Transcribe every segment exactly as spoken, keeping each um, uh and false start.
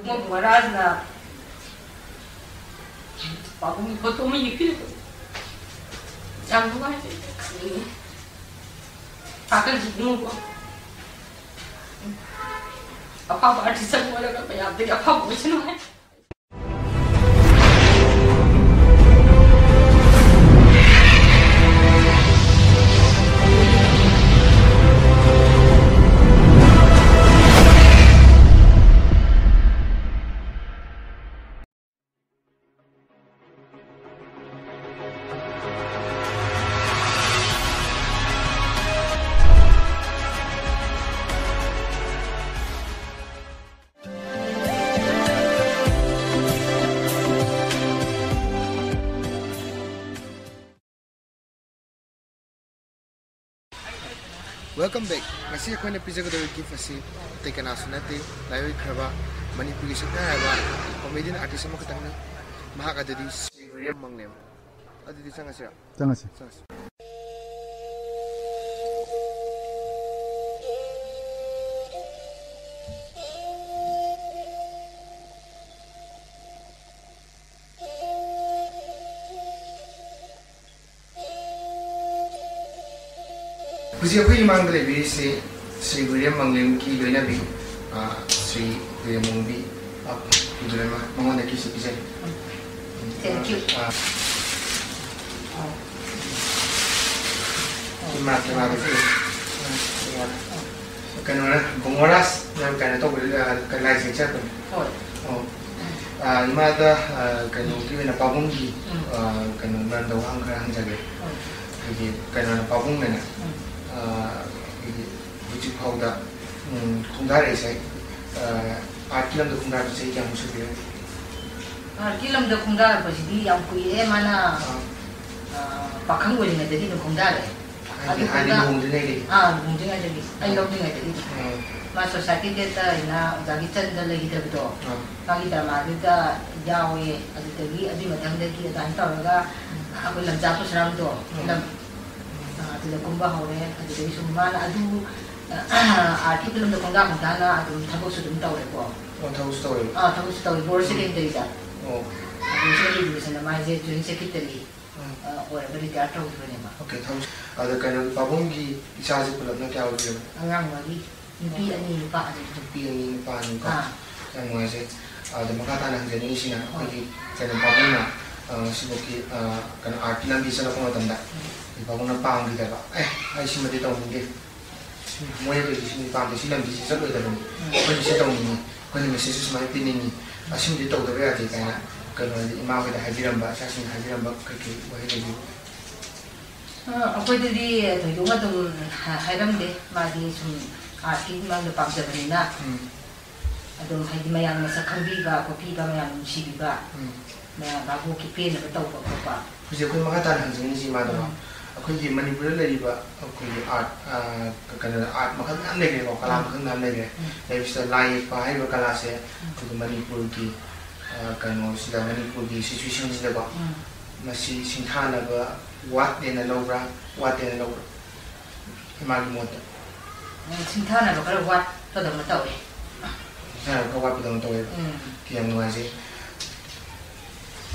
ꯃꯣꯏ ꯃꯍꯥꯔꯥꯖꯅ ꯄꯥꯕꯨꯡꯒꯤ ꯐꯣꯇꯣ ꯑꯃ ꯌꯦꯛꯄꯤꯔꯛꯄ꯫ ꯌꯥꯝ ꯅꯨꯡꯉꯥꯏꯖꯩ꯫ ꯊꯥꯒꯠꯂꯤ ꯏꯕꯨꯡꯉꯣ꯫ ꯑꯐꯕ ꯑꯥꯔꯇꯤꯁ ꯑꯃ ꯑꯣꯏꯔꯒ ꯃꯌꯥꯝꯗꯒꯤ ꯑꯐꯕ ꯑꯣꯏꯁꯅꯨ ꯍꯥꯏ꯫ Welcome back. ꯉꯁꯤ ꯑꯩꯈꯣꯏꯅ ꯄꯤꯖꯒꯗꯧꯔꯤꯕ gift ꯑꯁꯤ ꯑꯇꯩ ꯀꯅꯥꯁꯨ ꯅꯠꯇꯦ, ꯂꯥꯏꯑꯣꯏꯈ꯭ꯔꯕ ꯃꯅꯤꯄꯨꯔꯒꯤ ꯁꯛꯅꯥꯏꯔꯕ comedian artist ꯑꯃꯈꯛꯇꯪꯅꯤ꯫ ꯃꯍꯥꯛ ꯑꯗꯨꯗꯤ ꯁ꯭ꯔꯤ ꯋꯤꯔꯦꯝ ꯃꯪꯂꯦꯝ꯫ ꯑꯗꯨꯗꯤ ꯆꯪꯉꯁꯤꯔ? ꯆꯪꯉꯁꯤ꯫ ꯆꯪꯉꯁꯤ꯫ ꯍꯧꯖꯤꯛ ꯑꯩꯈꯣꯏꯒꯤ ꯃꯥꯡꯗ ꯂꯩꯕꯤꯔꯤꯁꯤ ꯁ꯭ꯔꯤ ꯋꯤꯔꯦꯝ ꯃꯪꯂꯦꯝꯒꯤ ꯂꯣꯏꯅꯕꯤ, ꯑ, ꯁ꯭ꯔꯤ ꯋꯤꯔꯦꯝ ꯃꯣꯡꯕꯤ, ꯑ, ꯃꯉꯣꯟꯗ gift ꯁꯤ ꯄꯤꯖꯔꯤ꯫ Thank you. ꯑ, ꯏꯃꯥ, ꯏꯃꯥꯗꯁꯨ꯫ ꯀꯩꯅꯣꯅ, ꯕꯨꯡꯉꯣ ꯔꯥꯖꯅ ꯀꯩꯅꯣ ꯇꯧꯕ, ꯑ, ꯂꯥꯏ ꯌꯦꯛꯆꯔꯛꯄꯅꯤ꯫ ꯍꯣꯏ꯫ ꯑꯣ꯫ ꯑ, ꯏꯃꯥꯗ, ꯑ, ꯀꯩꯅꯣꯒꯤ ꯑꯣꯏꯅ ꯄꯥꯕꯨꯡꯒꯤ, ꯎꯝ꯫ ꯑ, ꯀꯩꯅꯣ ꯃꯔꯝꯗ ꯋꯥꯍꯪ ꯈꯔ ꯍꯪꯖꯒꯦ꯫ ꯍꯣꯏ꯫ ꯑꯩꯈꯣꯏꯒꯤ ꯀꯩꯅꯣꯅ ꯄꯥꯕꯨꯡꯅꯅꯦ, ꯎꯝ꯫ ꯑ, ꯑꯩꯈꯣꯏꯒꯤ ꯍꯧꯖꯤꯛ ꯐꯥꯎꯗ, ꯎꯝ, ꯈꯣꯡꯗꯥꯔꯛꯏꯁꯦ, ꯑ, artꯀꯤ ꯂꯝꯗ ꯈꯣꯡꯗꯥꯔꯛꯄ ꯆꯍꯤ ꯀꯌꯥꯃꯨꯛ ꯁꯨꯕꯤꯔꯒꯦ? Artꯀꯤ ꯂꯝꯗ ꯈꯣꯡꯗꯥꯔꯛꯄꯁꯤꯗꯤ ꯌꯥꯝ ꯀꯨꯏꯔꯦ꯫ ꯃꯥꯅ, ꯑꯥ꯫ ꯑ, ꯄꯥꯈꯪ ꯑꯣꯏꯔꯤꯉꯩꯗꯗꯤ ꯑꯗꯨꯝ ꯈꯣꯡꯗꯥꯔꯛꯑꯦ꯫ ꯍꯥꯏꯗꯤ, ꯍꯥꯏꯗꯤ ꯑꯗꯨꯗꯨꯅ, ꯂꯨꯍꯣꯡꯗ꯭ꯔꯤꯉꯩꯗꯒꯤ? ꯑꯥ, ꯂꯨꯍꯣꯡꯗ꯭ꯔꯤꯉꯩꯗꯒꯤ, ꯑꯩ ꯑꯥ꯫ ꯂꯧꯗ꯭ꯔꯤꯉꯩꯗꯒꯤ꯫ ꯑꯥ꯫ ꯃꯥ Society Theatre ꯍꯥꯏꯅ ꯑꯣꯖꯥ ꯒꯤꯆꯟꯗ ꯂꯩꯈꯤꯗꯕꯗꯣ, ꯑꯥ꯫ ꯃꯥꯒꯤ dramaꯗꯨꯗ ꯌꯥꯎꯋꯦ꯫ ꯑꯗꯨꯗꯒꯤ, ꯑꯗꯨꯒꯤ ꯃꯊꯪꯗꯒꯤ ꯑꯗꯨꯃꯥꯏꯅ ꯇꯧꯔꯒ ꯑꯩꯈꯣꯏ ꯂꯝꯖꯥ ꯄꯨꯁꯔꯥꯝꯗꯣ, ꯎꯝ꯫ ꯐꯤꯂꯝ, ꯑꯥ, ꯑꯗꯨꯗ ꯀꯨꯝꯕ ꯍꯧꯔꯦ꯫ ꯑꯗꯨꯗꯒꯤ ꯁꯨꯝ ꯃꯥꯅ ꯑꯗꯨ ꯑꯥꯔꯠꯀꯤ ꯐꯤꯂꯝꯗ ꯈꯣꯡꯗꯥ ꯈꯣꯡꯗꯥꯅ ꯑꯗꯨꯝ ꯊꯕꯛꯁꯨ ꯑꯗꯨꯝ ꯇꯧꯔꯦꯀꯣ꯫ ꯑꯣ, ꯊꯕꯛꯁꯨ ꯇꯧꯔꯦꯕ꯫ ꯑꯥ, ꯊꯕꯛꯁꯨ ꯇꯧꯔꯦ, ꯕꯣꯔ ꯁꯦꯀ꯭ꯔꯦꯇꯔꯤꯗ꯫ ꯑꯣ꯫ ꯑꯗꯨ ꯁꯦꯀ꯭ꯔꯦꯇꯔꯤ ꯗꯤꯕꯤꯖꯟꯗ ꯃꯥꯁꯦ ꯖꯣꯏꯟ ꯁꯦꯀ꯭ꯔꯦꯇꯔꯤ, ꯎꯝ꯫ ꯑ, ꯑꯣꯏꯔꯒ ꯔꯤꯇꯥꯌꯔ ꯇꯧꯈꯤꯕꯅꯦꯕ꯫ ꯑꯣꯀꯦ, ꯊꯕꯛ-, ꯑꯗ ꯀꯩꯅꯣ, ꯄꯥꯕꯨꯡꯒꯤ ꯏꯆꯥꯁꯦ ꯄꯨꯂꯞꯅ ꯀꯌꯥ ꯑꯣꯏꯕꯤꯔꯕ? ꯑꯉꯥꯡ ꯃꯔꯤ, ꯅꯨꯄꯤ ꯑꯅꯤ, ꯅꯨꯄꯥ ꯑꯅꯤ꯫ ꯅꯨꯄꯤ ꯑꯅꯤ, ꯅꯨꯄꯥ ꯑꯅꯤ ꯀꯣ꯫ ꯑꯥ꯫ ꯌꯥꯝ ꯅꯨꯡꯉꯥꯏꯖꯩ꯫ ꯑꯗ ꯃꯈꯥ ꯇꯥꯅ ꯍꯪꯖꯅꯤꯡꯉꯤꯁꯤꯅ, ꯍꯣꯏ꯫ ꯑꯩꯈꯣꯏꯒꯤ ꯀꯩꯅꯣ, ꯄꯥꯕꯨꯡꯅ, ꯑ, ꯁꯤꯐꯧꯀꯤ, ꯑ, ꯀꯩꯅꯣ, ꯑꯥꯔꯠꯀꯤ ꯂꯝꯕꯤ ꯆꯠꯂꯛꯄ ꯃꯇꯝꯗ, ꯎꯝ꯫ ꯑꯩꯈꯣꯏ ꯄꯥꯕꯨꯡꯅ ꯄꯥꯝꯈꯤꯗꯕ, "ꯑꯦ, ꯑꯩ ꯁꯤꯃꯗꯤ ꯇꯧꯅꯤꯡꯗꯦ, ꯁꯤ ꯃꯣꯏꯅ ꯇꯧꯔꯤꯁꯤ ꯁꯤꯃꯗꯤ ꯄꯥꯝꯗꯦ, ꯁꯤ ꯂꯝꯕꯤꯁꯤ ꯆꯠꯂꯣꯏꯗꯕꯅꯤ, ꯎꯝ꯫ ꯑꯩꯈꯣꯏꯅ ꯁꯤ ꯇꯧꯅꯤꯡꯉꯤ, ꯑꯩꯈꯣꯏꯅ ꯃꯦꯁꯦꯖ ꯁꯨꯃꯥꯏꯅ ꯄꯤꯅꯤꯡꯉꯤ, ꯑꯁꯤꯃꯗꯤ ꯇꯧꯗꯕ ꯌꯥꯗꯦ" ꯀꯥꯏꯅ, ꯀꯩꯅꯣ, ꯍꯥꯏꯗꯤ ꯏꯃꯥ ꯍꯣꯏꯗ ꯍꯥꯏꯕꯤꯔꯝꯕ, ꯏꯆꯥꯁꯤꯡꯗ ꯍꯥꯏꯕꯤꯔꯝꯕ ꯀꯩꯀꯩ ꯋꯥꯍꯩ ꯂꯩꯕꯤꯕ? ꯑ, ꯑꯩꯈꯣꯏꯗꯗꯤ ꯊꯣꯏꯗꯣꯛꯅ ꯑꯗꯨꯝ ꯍꯥ-, ꯍꯥꯏꯔꯝꯗꯦ꯫ ꯃꯥꯗꯤ ꯁꯨꯝ ꯑꯥꯔꯠꯀꯤ ꯃꯔꯝꯗ ꯄꯥꯝꯖꯕꯅꯤꯅ, ꯎꯝ꯫ ꯑꯗꯨꯝ ꯍꯥꯏꯗꯤ ꯃꯌꯥꯝꯅ ꯃꯁꯛ ꯈꯪꯕꯤꯕ ꯈꯣꯠꯄꯤꯕ, ꯃꯌꯥꯝ ꯅꯨꯡꯁꯤꯕꯤꯕ, ꯎꯝ꯫ ꯃꯌꯥꯝ ꯚꯥꯕꯣꯛꯀꯤ ꯄꯦꯟꯅꯕ ꯇꯧꯕ ꯈꯣꯠꯄ꯫ ꯍꯧꯖꯤꯛ ꯑꯩꯈꯣꯏ ꯃꯈꯥ ꯇꯥꯅ ꯍꯪꯖꯅꯤꯡꯉꯤꯁꯤ ꯏꯃꯥꯗꯀꯣ, ꯎꯝ꯫ ꯑꯩꯈꯣꯏꯒꯤ ꯃꯅꯤꯄꯨꯔꯗ ꯂꯩꯔꯤꯕ ꯑꯩꯈꯣꯏꯒꯤ ꯑꯥꯔꯠ, ꯑ, ꯀ-, ꯀꯩꯅꯣ, ꯑꯥꯔꯠ ꯃꯈꯜ ꯃꯌꯥꯝ ꯂꯩꯈ꯭ꯔꯦꯀꯣ, ꯀꯂꯥ ꯎꯝ꯫ ꯃꯈꯜ ꯃꯌꯥꯝ ꯂꯩꯈ꯭ꯔꯦ꯫ ꯎꯝ꯫ ꯂꯩꯕꯁꯤꯗ ꯂꯥꯏ ꯌꯦꯛꯄ ꯍꯥꯏꯔꯤꯕ ꯀꯂꯥꯁꯦ ꯎꯝ꯫ ꯑꯩꯈꯣꯏꯒꯤ ꯃꯅꯤꯄꯨꯔꯒꯤ, ꯑ, ꯀꯩꯅꯣꯁꯤꯗ, ꯃꯅꯤꯄꯨꯔꯒꯤ ꯁꯤꯆꯨꯋꯦꯁꯟꯁꯤꯗꯀꯣ, ꯎꯝ꯫ ꯃꯁꯤ ꯁꯤꯡꯊꯥꯅꯕ ꯋꯥꯠꯂꯦꯅ ꯂꯧꯕ꯭ꯔꯥ, ꯋꯥꯠꯇꯦꯅ ꯂꯧꯕ꯭ꯔꯥ? ꯏꯃꯥꯒꯤ ꯃꯣꯠꯇ꯫ ꯎꯝ, ꯁꯤꯡꯊꯥꯅꯕ ꯈꯔ ꯋꯥꯠꯄꯗꯧꯅ ꯇꯧꯋꯦ꯫ ꯁꯤꯡꯊꯥꯅꯕ ꯈꯔ ꯋꯥꯠꯄꯗꯧꯅ ꯇꯧꯋꯦꯕ꯫ ꯎꯝ꯫ ꯌꯥꯝ ꯅꯨꯡꯉꯥꯏꯖꯩ꯫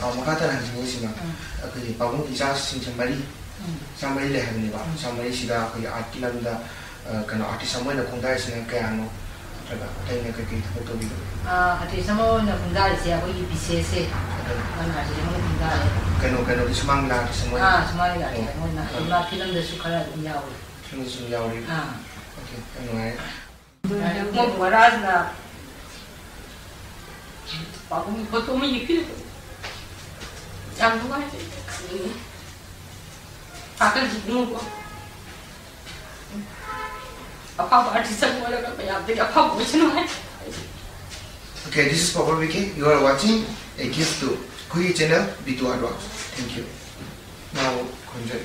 ꯑ, ꯃꯈꯥ ꯇꯥꯅ ꯍꯪꯖꯅꯤꯡꯉꯤꯁꯤꯅ, ꯎꯝ꯫ ꯑꯩꯈꯣꯏꯒꯤ ꯄꯥꯕꯨꯡꯒꯤ ꯏꯆꯥꯁꯤꯡꯁꯦ ꯃꯔꯤ, ꯎꯝ꯫ ꯏꯆꯥ ꯃꯔꯤ ꯂꯩ ꯍꯥꯏꯕꯅꯦꯕ꯫ ꯎꯝ꯫ ꯏꯆꯥ ꯃꯔꯤꯁꯤꯗ ꯑꯩꯈꯣꯏꯒꯤ ꯑꯥꯔꯠꯀꯤ ꯂꯝꯗ, ꯑ, ꯀꯩꯅꯣ, ꯑꯥꯔꯇꯤꯁ ꯑꯃ ꯑꯣꯏꯅ ꯈꯣꯡꯗꯥꯔꯤꯁꯤꯅ ꯀꯌꯥꯅꯣ? ꯅꯠꯇ꯭ꯔꯒ ꯑꯇꯩꯅ ꯀꯩꯀꯩ ꯊꯕꯛ ꯇꯧꯕꯤꯕꯒꯦ? ꯑꯥ, ꯑꯥꯔꯇꯤꯁ ꯑꯃ ꯑꯣꯏꯅ ꯈꯣꯡꯗꯥꯔꯤꯁꯦ ꯑꯩꯈꯣꯏꯒꯤ ꯕꯤ ꯁꯤ ꯑꯦꯁ ꯑꯦ, ꯑꯗꯨ ꯅꯟ ꯑꯥꯔꯇꯤꯁ ꯑꯃ ꯑꯣꯏꯅ ꯈꯣꯡꯗꯥꯔꯦ꯫ ꯀꯩꯅꯣ, ꯀꯩꯅꯣꯒꯤ ꯁꯨꯃꯥꯡ ꯂꯤꯂꯥ ꯑꯥꯔꯇꯤꯁ ꯑꯃ ꯑꯣꯏꯅ? ꯑꯥ, ꯁꯨꯃꯥꯡ ꯂꯤꯂꯥ ꯑꯥꯔꯇꯤꯁ ꯑꯣ꯫ ꯑꯃ ꯑꯣꯏꯅ, ꯑꯥ꯫ ꯍꯥꯏꯗꯤ ꯃꯥ ꯐꯤꯂꯝꯗꯁꯨ ꯈꯔ ꯑꯗꯨꯝ ꯌꯥꯎꯔꯤ꯫ ꯐꯤꯂꯝꯗꯁꯨ ꯑꯗꯨꯝ ꯌꯥꯎꯔꯤ? ꯑꯥ꯫ ꯑꯣꯀꯦ, ꯌꯥꯝ ꯅꯨꯡꯉꯥꯏꯔꯦ꯫ ꯃꯣꯏ ꯃꯍꯥꯔꯥꯖꯅ ꯄꯥꯕꯨꯡꯒꯤ ꯐꯣꯇꯣ ꯑꯃ ꯌꯦꯛꯄꯤꯔꯛꯄ꯫ ꯌꯥꯝ ꯅꯨꯡꯉꯥꯏꯖꯩ꯫ ꯊꯥꯒꯠꯂꯤ ꯏꯕꯨꯡꯉꯣ꯫ ꯑꯐꯥꯎꯕ ꯑꯥꯔꯇꯤꯁ ꯑꯃ ꯑꯣꯏꯔꯒ ꯃꯌꯥꯝꯗꯒꯤ ꯑꯐꯥꯎꯕ ꯑꯣꯏꯁꯅꯨ ꯍꯥꯏ꯫ Okay, this is Papa B K. You are watching a gift to Khuyi channel, B two Artworks. Thank you. Now, ꯈꯣꯟꯖꯦꯜ꯫